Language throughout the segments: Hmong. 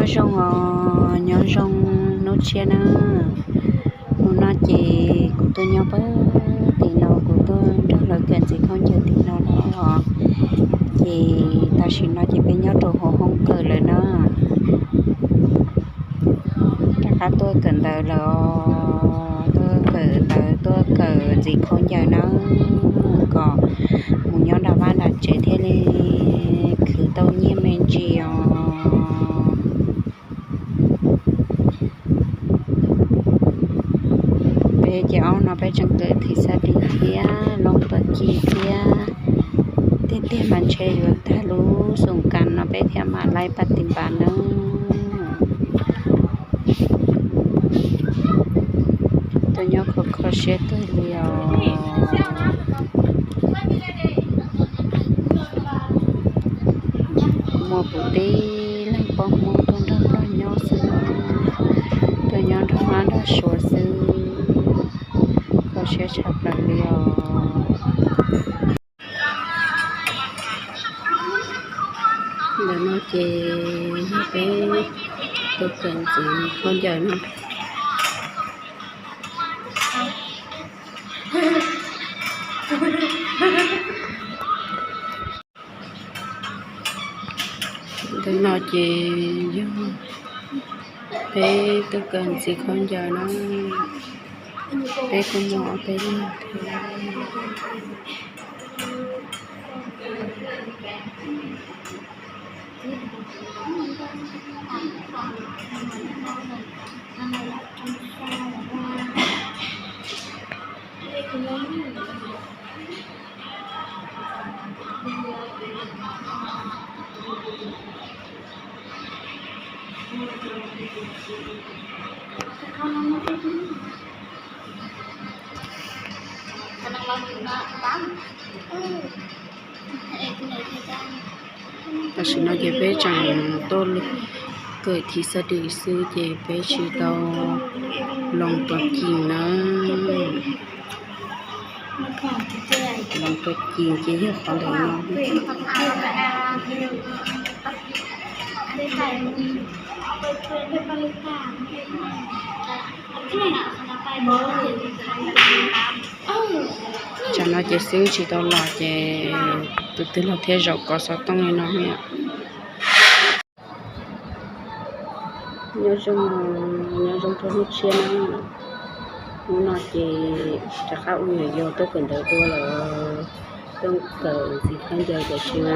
Zoo os, nyob zoo hnub tshiab na. Hnub no ces kuv tuaj nyob pem tim no, kuv tuaj nrog lawv kawm ntxiv khaub ncaws tim no los. Ces tam sim no ces peb nyob rau hauv hoob kawm lawm na. Rov qab tuaj kawm ntawv lawm os, tuaj kawm ntawv, tuaj kawm ntxiv khaub ncaws na, kom mus nyob nram vaj nram tsev thiaj li khwv tau nyiaj me ntsis os. Peb ces ob no peb tseem kawm thim xab dis thiab loo tuam ci thiab, tiag tiag mas ntshe yuav tag lub xoo kas no peb thiaj mam laib pas tis npas na. Tuaj nyob kho kho siab kawg li os. Muaj kuv tib leeg poj Hmoob tuaj nrog Nplog nyob xwb, tuaj nyob nrog Hmoob nrog Suav xwb, kho siab tshaj plaws li os. Ntawm no ces yog peb tuaj kawm ntxiv khaub ncaws no. Ntawm no ces yog peb tuaj kawm ntxiv khaub ncaws na, peb kuj muaj ob peb leeg thiab. Tam sim no ces peb tseem tuaj kawm thim xab dis xwb ces peb tsis tau loo tuam ci na. Loo tuam ci ces yog qhov ntawm no. Tsam no ces xwb tsis tau los ces tus twg los thiaj zaum kov xov tooj li no. Nyob zoo, nyob zoo rau hnub tshiab na. Hnub no ces rov qab ua nyuam yaus tuaj kawm ntawv dua lawm, tuaj kawm ntxiv khaub ncaws tiam sis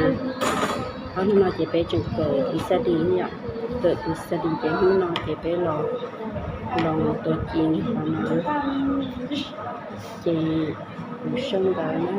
ob hnub no ces peb tseem kawm thim xab dis yom, kawm thim xab dis ces hnub no ces peb los loo tuam ci li qhov no ces kuv zoo ntawd na.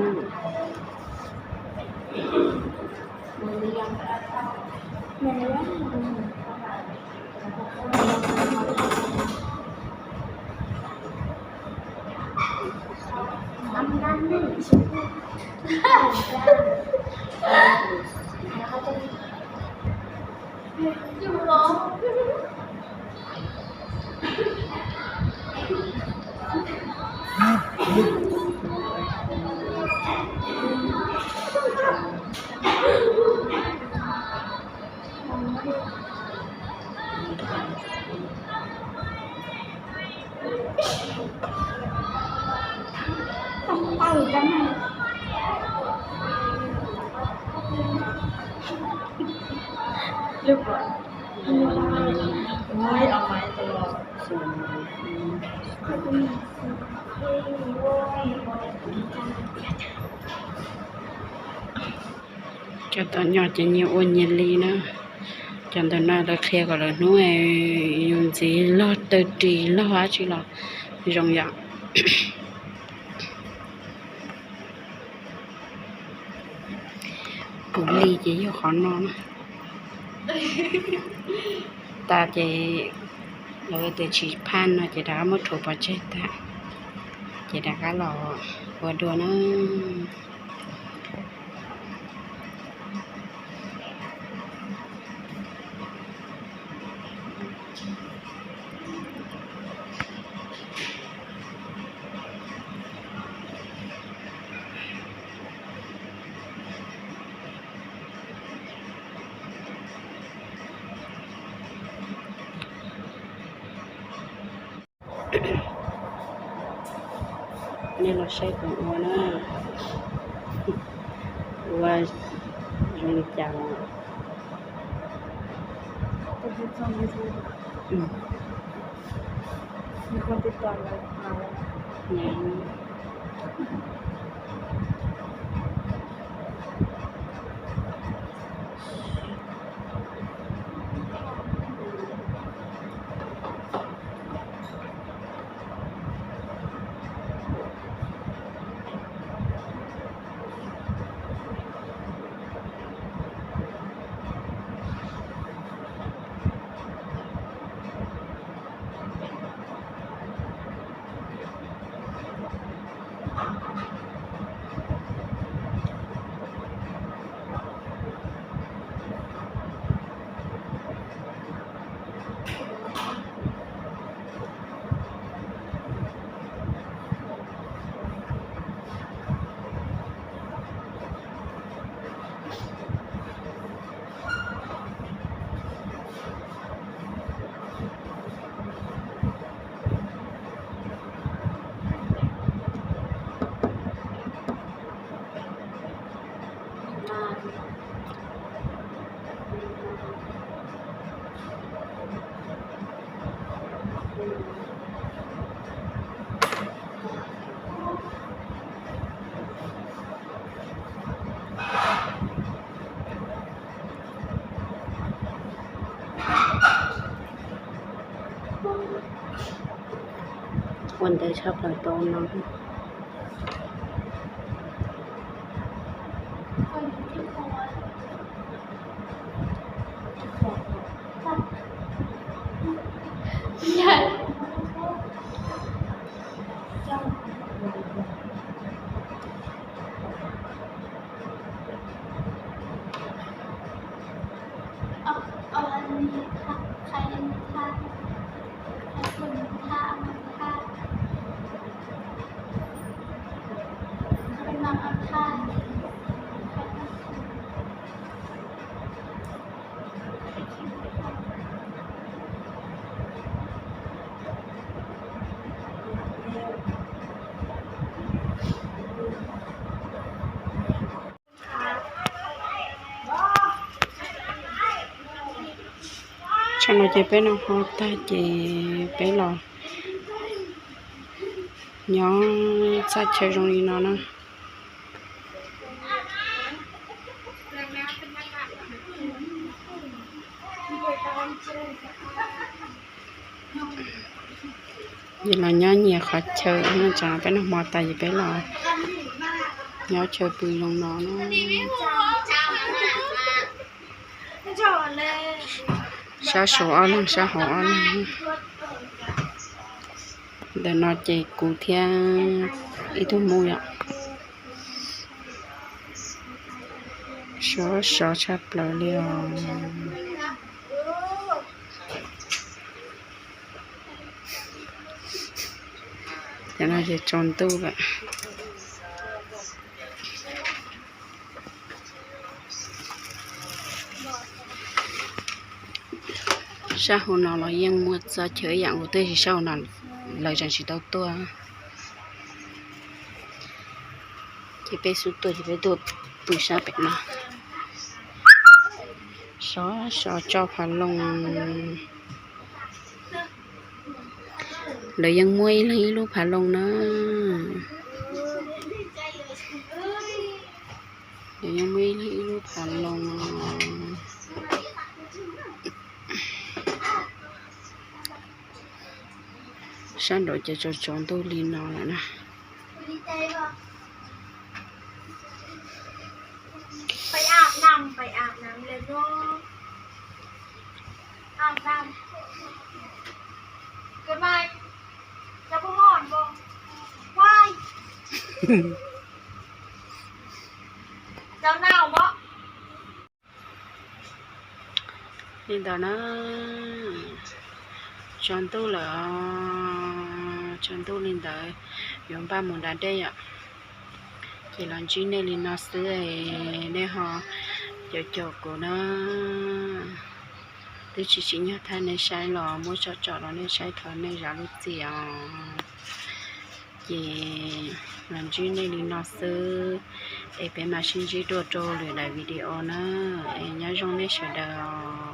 Cov tom nyom ces nyias ua nyias li na. Cov ntawm no lawv qhia kom lawv hnub yus ntxiv log tawg ris log dab tsi los zoo yom. Kuv li ces yog qhov no na. Tas ces lawv tias tsis phaj no ces rov qab muab rhuav pov tseg tas, ces rov qab los ua dua na. Nej los saib kuv ua na, ua zoo li cas. Ua ntawv tshaj plaws tau no. Tsam no ces peb noj hmo tag ces peb los nyob txaj chaw zoo li no na. Ces los nyob nyias qhov chaw, tsam no peb noj hmo tas ces peb los nyob chaw pw zoo no na. Sab saud ob leeg, sab hauv ob leeg. Ntawm no ces kuv thiab ib tug mus yom. Sov sov tshaj plaws li os. Cov no ces tsaus ntuj lawm. Sab hauv no los yeej muaj txoj chaw ib yam nkaus, tab sis sab hauv no lawv tseem tsis tau tuaj. Ces peb xub tuaj ces peb tuaj pw sab pem no. Sov sov tso phav loos. Lawv yeej muaj ib leeg ib lub phav loos na. Lawv yeej muaj ib leeg ib lub phav loos. Sab nraud ces tsaus tsaus ntuj li no lawm na. Li ntawd na, tsaus ntuj lawm, tsaus ntuj li ntawd, yuav npaj mus da dej yom. Ces los ntsib nej li no xwb, nej ho caum caum kuv na. Twb tsis tsim nyog thaij nej saib los muab tso tsom rau nej saib, thov nej zam lub txim os. Ces los ntsib nej li no xwb, es peb mam sib ntsib dua rau lwm daim video na, es nyob zoo nej sawv daws os.